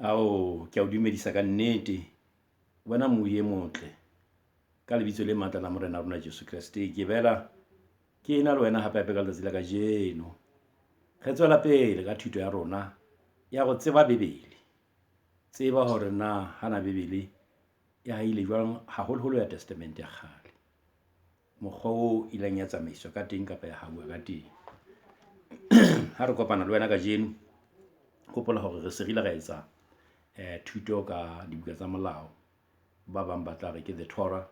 Ao, ke a o dumedisa ka nnete. Wena mohi e motle. Ka lebitso le matla la Morena wa rona Jesu Kreste. Ke boela ke ena le wena hape hape ka letsatsi la kajeno. Re tswela pele ka thuto ya rona ya ho tseba Bebele. Tseba hore na hana Bebele e hahile jwang, haholoholo ya Testament ya Kgale. Mokgwa oo ileng ya tsamaiswa ka teng kapa ya hauwa ka teng. Ha re kopana le wena kajeno, hopola hore re se re ile ra etsa thuto ka dibuka tsa molao. Ba bang ba tla re ke The Torah,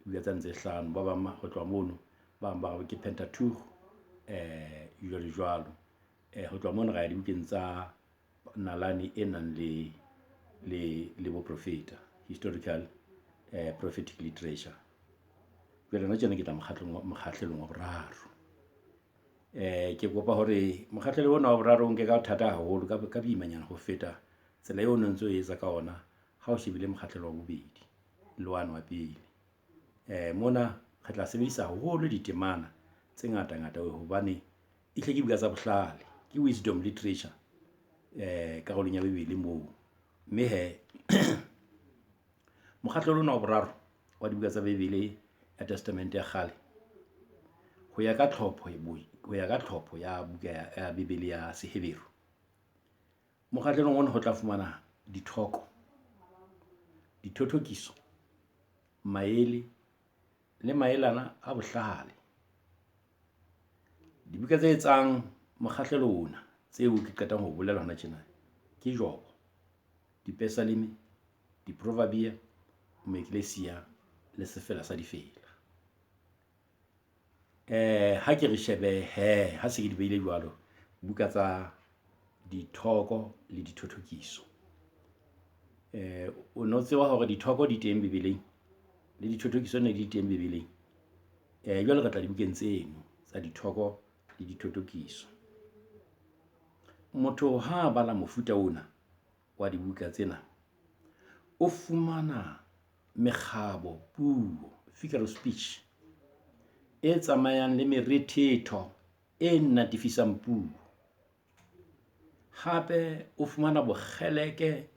dibuka tsane tse hlano. Ba bang ho tloha mono, ba bang ba re ke jwalo jwalo. Ho tloha mono ra ya dibukeng tsa nalane e nang le le boprofeta, historical prophetic literature. Jwale hona tjena ke tla mokgatlong mokgahlelong wa boraro. Ke kopa hore mokgahlelo ona wa boraro o nke ka thata haholo ka boimanyana ho feta tsela eo o no ntso etsa ka ona ha o shebile mokgahlelo wa bobedi le wane wa pele. Mona re tla sebedisa haholo ditemana tse ngata ngata hobane e hlile ke buka tsa bohlale, ke wisdom literature karolong ya Bebele moo. Mme hee mokgahlelo ona wa boraro wa dibuka tsa Bebele ya Testament ya Kgale. Ho ya ka tlhopho ho ya ka tlhopho ya buka ya Bebele ya Seheberu. Mokgahlelong ona ho tla fumana dithoko, dithothokiso, maele le maelana a bohlale. Dibuka tse etsang mokgahlelo ona tseo ke qetang ho bolela hona tjena, ke Jobo, Dipesaleme, Diprovabia, Moeklesia le Sefela sa Difela. Ha ke re shebe hee, ha se ke di behile jwalo. Buka tsa dithoko le dithothokiso. O no tseba hore dithoko di teng Bebeleng? Le dithothokiso ne di teng Bebeleng? Jwale re tla dibukeng tseno tsa dithoko le dithothokiso. Motho ha a bala mofuta ona wa dibuka tsena, o fumana mekgabo puo, figure of speech e tsamayang le merethetho e natefisang puo. Hape o fumana bokgeleke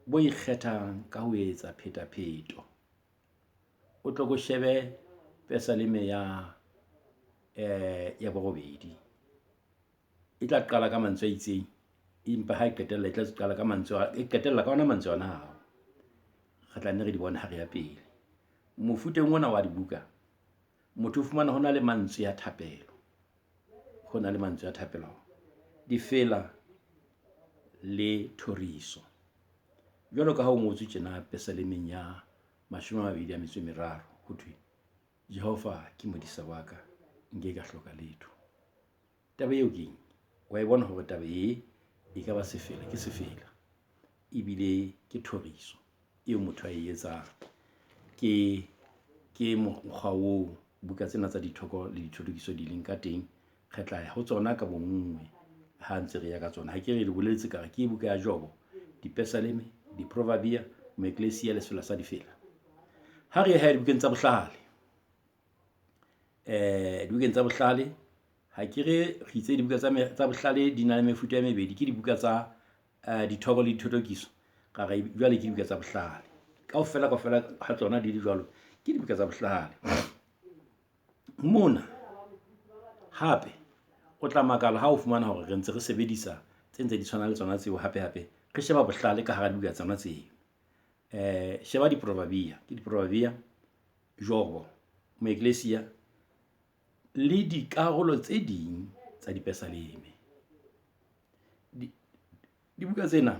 bo ikgethang ka ho etsa phetapheto. O tlo ko shebe Pesaleme ya borobedi. E tla qala ka mantswe a itseng, empa ha e qetella e tla qala ka mantswe a, e qetella ka ona mantswe ona ao. Re tla nne re di bone ha re ya pele. Mofuteng ona wa dibuka, motho o fumana ho na le mantswe a thapelo, ho na le mantswe a thapelo. Difela le thoriso. Jwalo ka ha ho ngotswe tjena Pesalemeng ya 23, ho thwe, Jehova ke modisa wa ka, nke ka hloka letho. Taba eo keng? Wa e bona hore taba ee e ka ba sefela, ke sefela. Ebile ke thoriso eo motho ae etsang. Ke mokgwa oo buka tsena tsa dithoko le dithothokiso di leng ka teng. Re tla ya ho tsona ka bonngwe ha ntse re ya ka tsona. Akere ke boletse ka re ke buka ya Jobo, Dipesaleme, Diprovabia, Moeklesia le Sefela sa Difela. Ha re ye hee dibukeng tsa bohlale. Dibukeng tsa bohlale, ha ke re re itse dibuka tsa bohlale di na le mefuta e mebedi. Ke dibuka tsa dithoko le dithothokiso. Ra re jwale ke dibuka tsa bohlale. Kaofela kaofela ha tsona di le jwalo, ke dibuka tsa bohlale. Mona hape o tla makala ha o fumana hore re ntse re sebedisa tse ntse di tshwana le tsona tseo hape hape re sheba bohlale ka hara dibuka tsona tseo. Sheba Diprovabia, ke Diprovabia, Jobo, Moeklesia le dikarolo tse ding tsa Dipesaleme. Dibuka tsena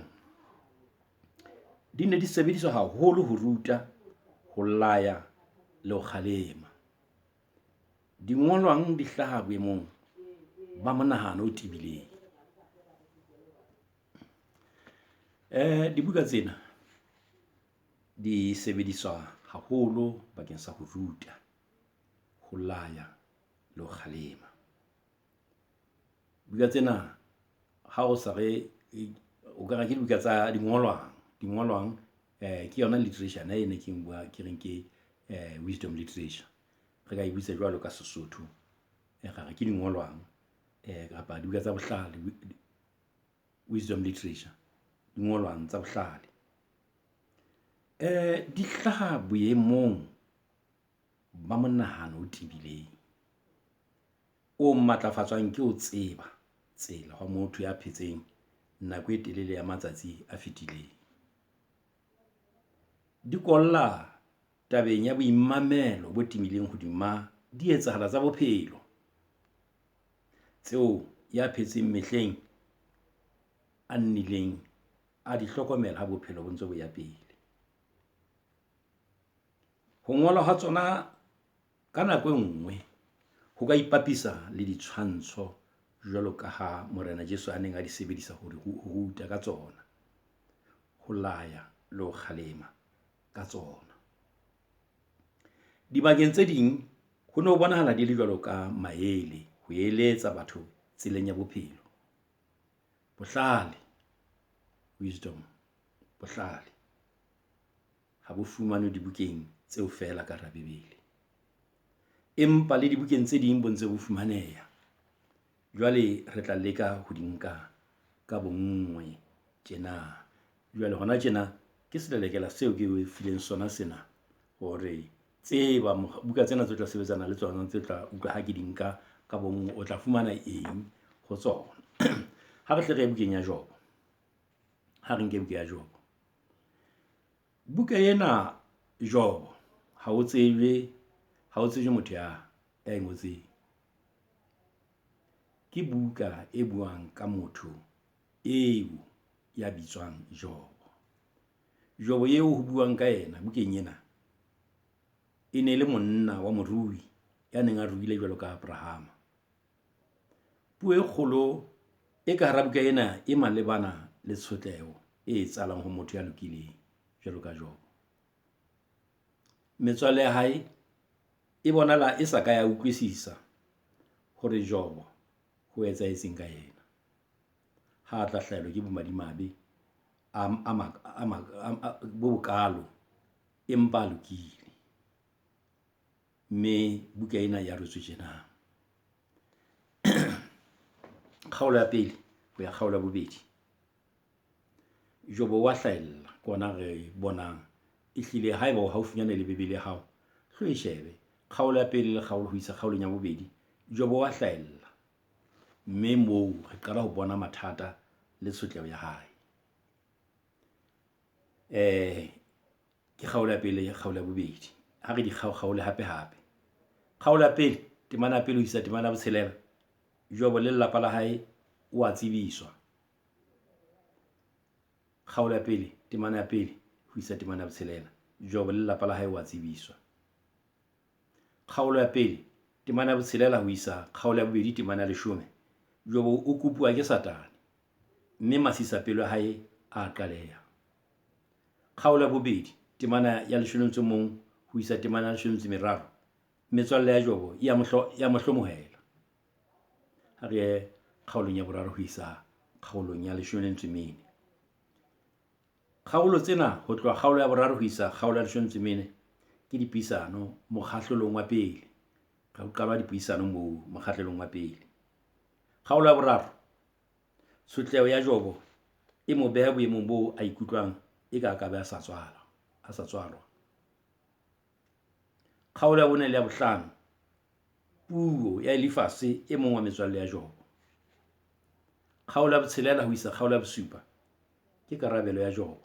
di ne di sebediswa haholo ho ruta, ho laya le ho kgalema. Dingolwang di hlaha boemong ba monahano o tebileng. Dibuka tsena di sebediswa haholo bakeng sa ho ruta, ho laya le ho kgalema. Buka tsena ha o sa re o ka re ke dibuka tsa dingolwang, dingolwang ke yona literature ena e ke bua ke reng ke wisdom literature. Re ka e bitsa jwalo ka Sesotho, ra re ke dingolwang kapa dibuka tsa bohlale, wisdom literature. Dingolwang tsa bohlale. Di hlaha boemong ba monahano o tebileng, o matlafatswang ke ho tseba tsela hwa motho ya phetseng nako e telele ya matsatsi a fetileng. Di kolla tabeng ya boimamelo bo tebileng hodima di etsahala tsa bophelo, tseo ya phetseng mehleng a nnileng a di hlokomela ha bophelo bo ntse bo ya pele. Ho ngolwa ha tsona ka nako e nngwe ho ka ipapisa le ditshwantsho jwalo ka ha Morena Jesu a neng a di sebedisa ho ruta ka tsona, ho laya le ho kgalema ka tsona. Dibakeng tse ding ho no bonahala di le jwalo ka maele ho eletsa batho tseleng ya bophelo. Bohlale, wisdom, bohlale ha bo fumanwe dibukeng tseo feela ka hara Bebele, empa le dibukeng tse ding bo ntse bo fumaneha. Jwale re tla leka ho di nka ka bonngwe tjena. Jwale hona tjena ke selelekela seo ke o fileng sona sena hore tseba buka tsena tse tla sebetsana le tsona, tse tla utlwa ha ke di nka ka bonngwe, o tla fumana eng ho tsona. Ha re hle re ye bukeng ya Jobo, ha re nke buka ya Jobo. Buka ena Jobo ha o tsejwe, ha o tsejwe motho ya e ngotseng. Ke buka e buang ka motho eo ya bitswang Jobo. Jobo eo ho buang ka yena bukeng ena, e ne le monna wa morui ya neng a ruile jwalo ka Abrahama. Puo e kgolo e ka hara buka ena e malebana le tshotleho e etsahalang ho motho ya lokileng jwalo ka Jobo. Metswalle ya hae e bonahala e sa ka ya utlwisisa hore Jobo ho etsahetseng ka yena, ha a tla hlahelwa ke bomadimabe bo bokalo empa a lokile. Mme buka ena e arotswe tjena. Kgaolo ya pele ho ya kgaolo ya bobedi, Jobo wa hlahella ke hona re bonang. Ehlile haeba o haufinyane le Bebele ya hao, hlo e shebe. Kgaolo ya pele le kgaolo ho isa kgaolong ya bobedi, Jobo wa hlahella. Mme moo re qala ho bona mathata le tshotleho ya hae. Ke kgaolo ya pele, kgaolo ya bobedi. Ha re di kgao-kgaole hape-hape. Kgaolo ya pele, temana ya pele ho isa temana ya botshelela. Jobo le lelapa la hae wa tsebiswa. Kgaolo ya pele, temana ya pele ho isa temana ya botshelela. Jobo le lelapa la hae wa tsebiswa. Kgaolo ya pele, temana ya botshelela ho isa kgaolo ya bobedi, temana ya leshome. Jobo o kopuwa ke Satane, mme masisapelo a hae a qaleha. Kgaolo ya bobedi, temana ya leshome le metso o mong ho isa temana ya leshome le metso e meraro. Metswalle ya Jobo ya mo hlomohela. Ha re ye kgaolong ya boraro ho isa kgaolong ya leshome le metso e mene. Kgaolo tsena ho tloha kgaolo ya boraro ho isa kgaolo ya leshome le metso e mene ke dipuisano mokgahlelong wa pele. Ho qalwa dipuisano moo mokgahlelong wa pele. Kgaolo ya boraro, tshotleho ya Jobo e mo beha boemong boo a ikutlwang e ka a ka be a sa tswala, a sa tswalwa. Kgaolo ya bone le ya bohlano, puo ya Elifase e mong wa metswalle ya Jobo. Kgaolo ya botshelela ho isa kgaolo ya bosupa ke karabelo ya Jobo.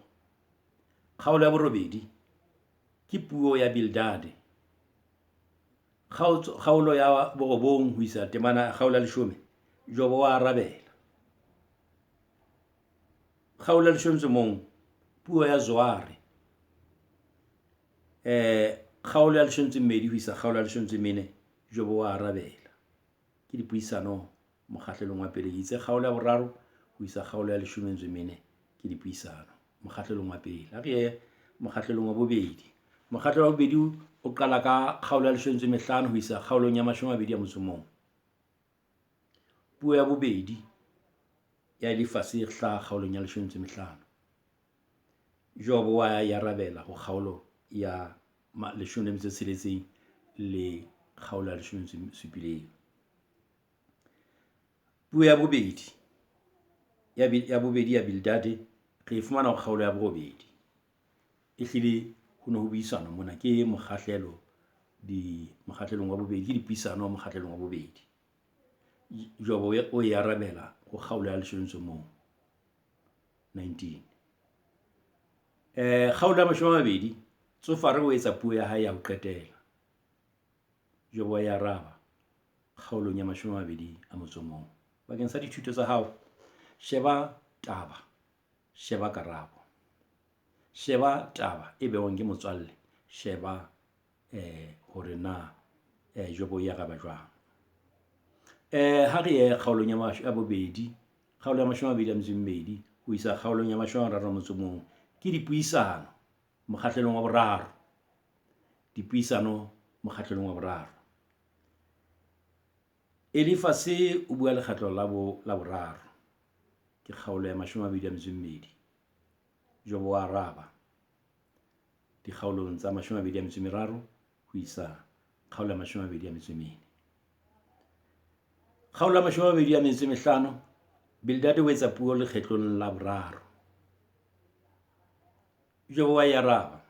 Kgaolo ya borobedi ke puo ya Bildade. Kgaolo ya borobong ho isa temana kgaolo ya leshome, Jobo wa arabela. Kgaolo ya leshome mong, puo ya Zoare. Kgaolo ya leshome mmedi ho isa kgaolo ya leshome mene, Jobo wa arabela. Ke dipuisano mokgahlelong wa pele. Ke itse kgaolo ya boraro ho isa kgaolo ya leshome metso e mene ke dipuisano mokgahlelong wa pele. Ha re ye mokgahlelong wa bobedi. Mokgahlelo wa bobedi o qala ka kgaolo ya leshome metso e mehlano ho isa kgaolong ya mashome a mabedi a motso o mong. Puo ya bobedi ya Elifase e hlaha kgaolong ya leshome metso e mehlano. Jobo wa e arabela ho kgaolo ya leshome le metso e tsheletseng le kgaolo ya leshome le metso e supileng. Puo ya bobedi ya bobedi ya Bildade Re e fumana ho kgaolo ya borobedi. Ehlile ho ne ho buisanwa mona ke mokgahlelo di mokgahlelong wa bobedi, ke dipuisano mokgahlelong wa bobedi. Jobo o e arabela ho kgaolo ya leshome le metso o mong, 19. Kgaolo ya 20, Tsofare o etsa puo ya hae ya ho qetela. Jobo wa e araba kgaolong ya 21. Bakeng sa dithuto tsa hao, sheba taba, sheba karabo. Sheba taba e bewang ke motswalle, sheba hore na Jobo e araba jwang. Ha re ye kgaolong ya bobedi, kgaolo ya 22 ho isa kgaolong ya 31, ke dipuisano mokgahlelong wa boraro. Dipuisano mokgahlelong wa boraro. Elifase o bua lekgetlo la la boraro. Ke kgaolo ya 22. Jobo wa araba dikgaolong tsa 23 ho isa kgaolo ya 24. Kgaolo ya 25, Bildade o etsa puo lekgetlong la boraro. Jobo wa e araba,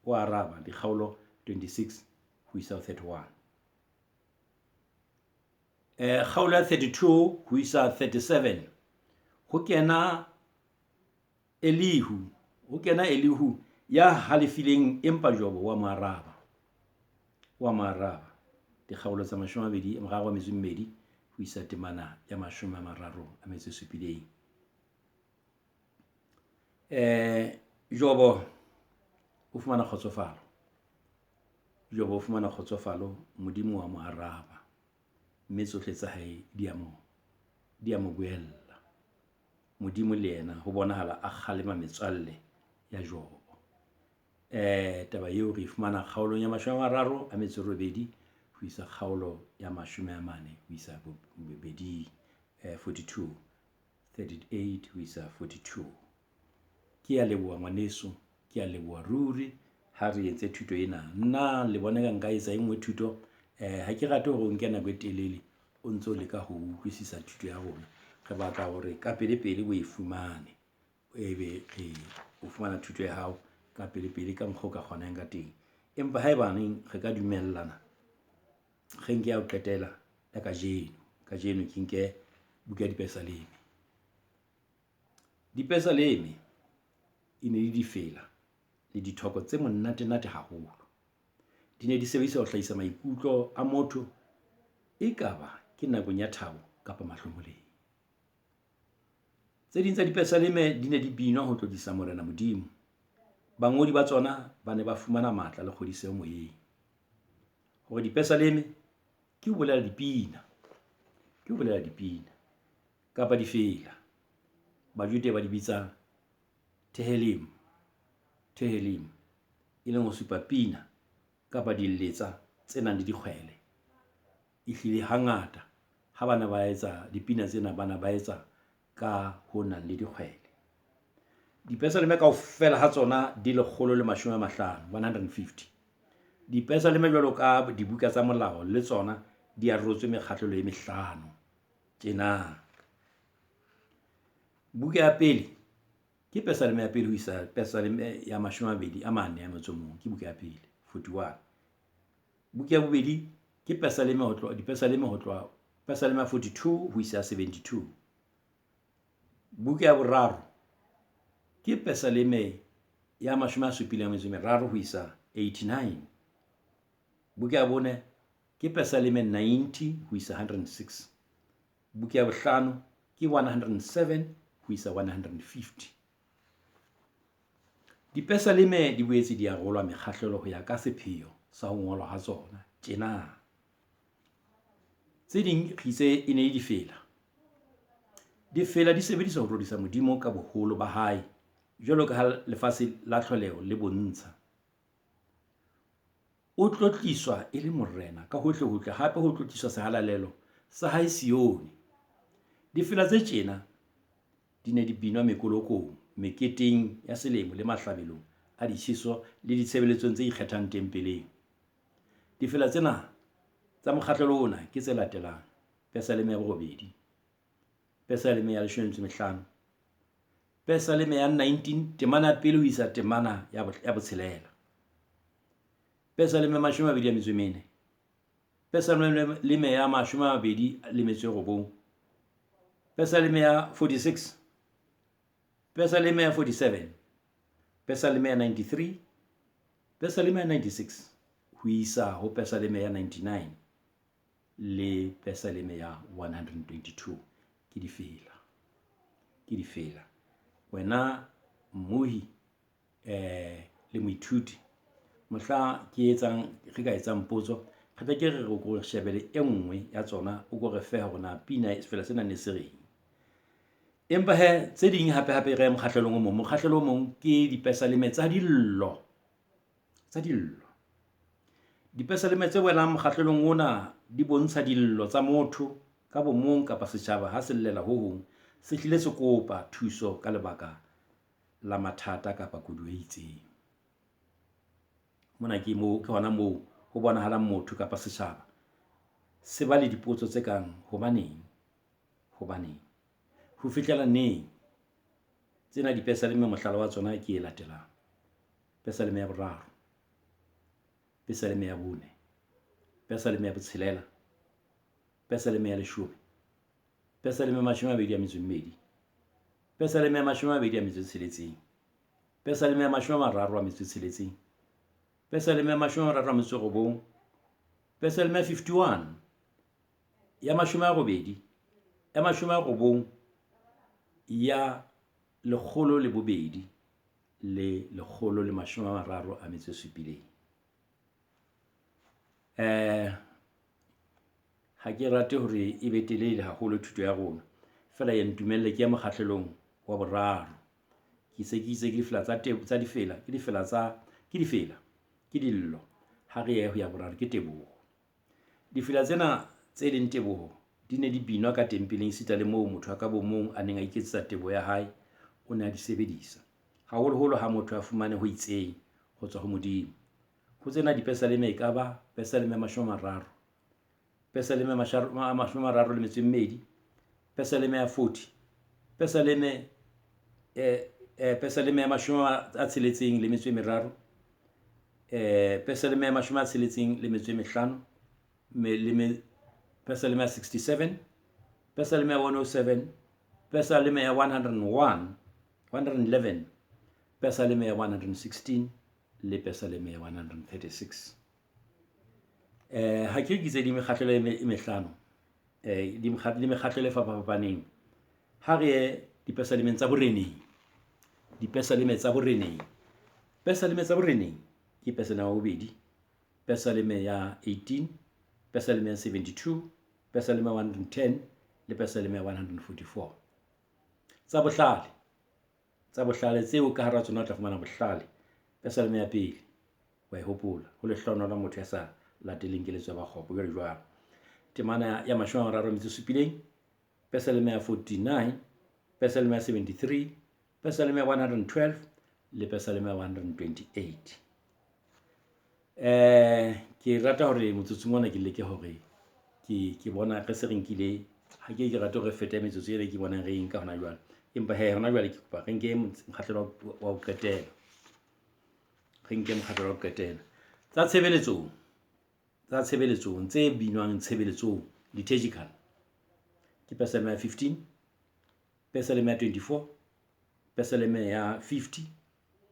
o araba dikgaolo 26 ho isa ho 31. Kgaolo ya 32 ho isa 37, ho kena Elihu, ho kena Elihu ya halefileng, empa Jobo wa mo araba. Wa mo araba. Dikgaolo tsa 32 ho isa temana ya 37. Jobo o fumana kgotsofalo. Jobo o fumana kgotsofalo, Modimo wa mo araba. Mme tsohle tsa hae di a mo boella. Modimo le yena ho bonahala a kgalema metswalle ya Jobo. Taba eo re e fumana kgaolong ya 38 ho isa kgaolo ya 40 ho isa bobeding, 42, 38 ho isa 42. Ke a leboha ngwaneso, ke a leboha ruri ha re entse thuto ena. Nna le bona ka nka etsa e nngwe thuto. Ha ke rate hore o nke nako e telele o ntso leka ho utlwisisa thuto ya rona. Re batla hore ka pele pele o e fumane, ebe re o fumana thuto ya hao ka pele pele ka mokgwa o ka kgonang ka teng. Empa haebaneng re ka dumellana, re nke ya ho qetela ya kajeno. Kajeno ke nke buka ya Dipesaleme. Dipesaleme e ne le difela le dithoko tse monate-nate haholo. Di ne di sebediswa ho hlahisa maikutlo a motho, ekaba ke nakong ya thabo kapa mahlomoleng. Tse ding tsa dipesaleme di ne di binwa ho tlotlisa Morena Modimo. Bangodi ba tsona ba ne ba fumana matla le kgodiseho moyeng. Hore dipesaleme ke ho bolela dipina, ke ho bolela dipina kapa difela. Bajude ba di bitsa Tehelim, Tehelim, e leng ho supa pina kapa diletsa tse nang le dikgwele. Ehlile hangata ha bana ba etsa dipina tsena, bana ba etsa ka ho nang le dikgwele. Dipesaleme kaofela ha tsona di 150, 150. Dipesaleme jwalo ka dibuka tsa molao le tsona di arotswe mekgahlelo e mehlano tjena. Buka ya pele ke Pesaleme ya pele ho isa Pesaleme ya 24, ke buka ya pele, 41. Buka ya bobedi ke Pesaleme ho tloha Dipesaleme ho tloha Pesaleme ya 42 ho isa 72. Buka ya boraro ke Pesaleme ya 73 ho isa 89. Buka ya bone ke Pesaleme 90 ho isa 106. Buka ya bohlano ke 107 ho isa 150. Dipesaleme di boetse di arolwa mekgahlelo ho ya ka sepheo sa ho ngolwa ha tsona tjena. Tse ding re itse e ne e difela. Difela di sebediswa ho rorisa Modimo ka boholo ba hae, jwalo ka ha lefatshe la tlholeho le bontsha. O tlotliswa e le morena ka hohle hohle, hape ho tlotliswa sehalalelo sa hae Sione. Difela tse tjena di ne di binwa mekolokong, meketeng ya selemo le mahlabelong a ditjheso le ditshebeletsong tse ikgethang tempeleng. Difela tsena tsa mokgahlelo ona ke tse latelang: Pesaleme ya borobedi, Pesaleme ya 15, Pesaleme ya 19 temana ya pele ho isa temana ya botshelela. Pesaleme ya 24. Pesaleme ya 29. Pesaleme ya 46. Pesaleme ya 47. Pesaleme ya 93. Pesaleme ya 96 ho isa ho Pesaleme ya 99 le Pesaleme ya 122. Ke difela. Ke difela. Wena mmohi le moithuti, mohla ke etsang re ka etsang potso, re tla ke re re o shebele e nngwe ya tsona, o ko re fe hore na pina sefela sena ne se reng. Empa he tse ding hape hape re ye mokgahlelong o mong. Mokgahlelo o mong ke dipesaleme tsa dillo. Tsa dillo. Dipesaleme tse welang mokgahlelong ona di bontsha dillo tsa motho ka bomong kapa setjhaba ha se llela ho hong, se hlile se kopa thuso ka lebaka la mathata kapa koduwa e itseng. Mona ke moo ke hona moo ho bonahalang motho kapa setjhaba se ba le dipotso tse kang hobaneng, hobaneng, ho fihlela neng. Tsena dipesaleme mohlala wa tsona ke e latelang. Pesaleme ya 3, Pesaleme ya 4, Pesaleme ya 6, Pesaleme ya 10, Pesaleme ya 22, Pesaleme ya 26, Pesaleme ya 36, Pesaleme ya 39, Pesaleme ya 51, ya 80, ya 90, ya 102 le 137. Ha ke rate hore e be telele haholo thuto ya rona, feela ya ntumelle ke ya mokgahlelong wa boraro. Ke se ke itse ke difela tsa tsa difela, ke difela tsa, ke difela, ke dillo. Ha re ye ho ya boraro ke teboho. Difela tsena tse leng teboho di ne di binwa ka tempeleng esita le moo motho a ka bo mong a neng a iketsetsa teboho ya hae, o ne a di sebedisa. Haholoholo ha motho a fumane ho itseng ho tswa ho Modimo. Ho tsena dipesaleme e ka ba Pesaleme ya 30, Pesaleme ya 32, Pesaleme ya 40, Pesaleme Pesaleme ya 63, Pesaleme ya 65, Pesaleme ya 67, Pesaleme ya 107, Pesaleme ya 101, 111, Pesaleme ya 116 le Pesaleme ya 136. Ha ke re ke mekgahlelo e mehlano, le mekgahlelo e fapafapaneng. Ha re ye dipesalemeng tsa boreneng. Dipesaleme tsa boreneng. Pesaleme tsa boreneng ke pesaleme ya 2, pesaleme ya 18, pesaleme ya 72, pesaleme ya 110 le pesaleme ya 144. Tsa bohlale. Tsa bohlale tseo ka hara tsona o tla fumana bohlale. Pesaleme ya 1, wa e hopola, ho lehlohonolo motho ya sa lateleng keletso ya bakgopo, jwalo jwalo. Temana ya 37, Pesaleme ya 49, Pesaleme ya 73, Pesaleme ya 112 le Pesaleme ya 128. Ke rata hore motsotsong ona ke leke hore ke bona re se re nkile, ha ke rate hore re fete metsotso ena ke bonang re e nka hona jwale. Empa he hona jwale ke kopa re nke mokgahlelo wa ho qetela. Re nke mokgahlelo wa ho qetela. Tsa tshebeletsong, tsa tshebeletsong tse binwang tshebeletsong, liturgical. Ke Pesaleme ya 15, Pesaleme ya 24, Pesaleme ya 50,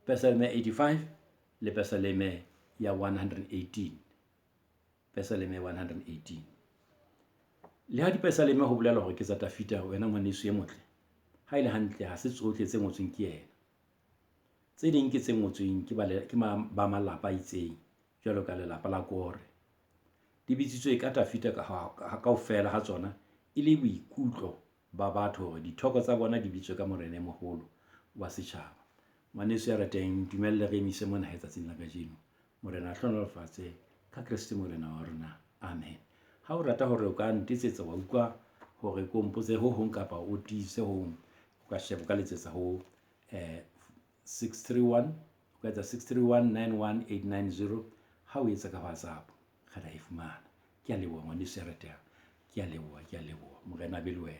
Pesaleme ya 85 le Pesaleme ya 118. Pesaleme ya 118. Le ha dipesaleme ho bolela hore ke tsa Tafita, wena ngwaneso e motle, ha ele hantle ha se tsohle tse ngotsweng ke yena. Tse ding ke tse ngotsweng ke ba malapa a itseng, jwalo ka lelapa la Kore. Di bitsitswe ka Tafita kaofela ha tsona e le boikutlo ba batho hore dithoko tsa bona di bitswe ka morena e moholo wa setjhaba. Ngwaneso ya ratehang, ntumelle re emise mona he tsatsing la kajeno. Morena a hlohonolofatse ka Kreste Morena wa rona. Amen. Ha o rata hore o ka ntetsetsa wa utlwa hore ko mpotse ho hong kapa o tiise ho hong, o ka sheba, o ka letsetsa ho 631, o ka etsa 631 91890 ha o etsa ka WhatsApp, re tla e fumana. Ke a leboha ngwaneso ya ratehang. Ke a leboha, ke a leboha. Morena a be le wena.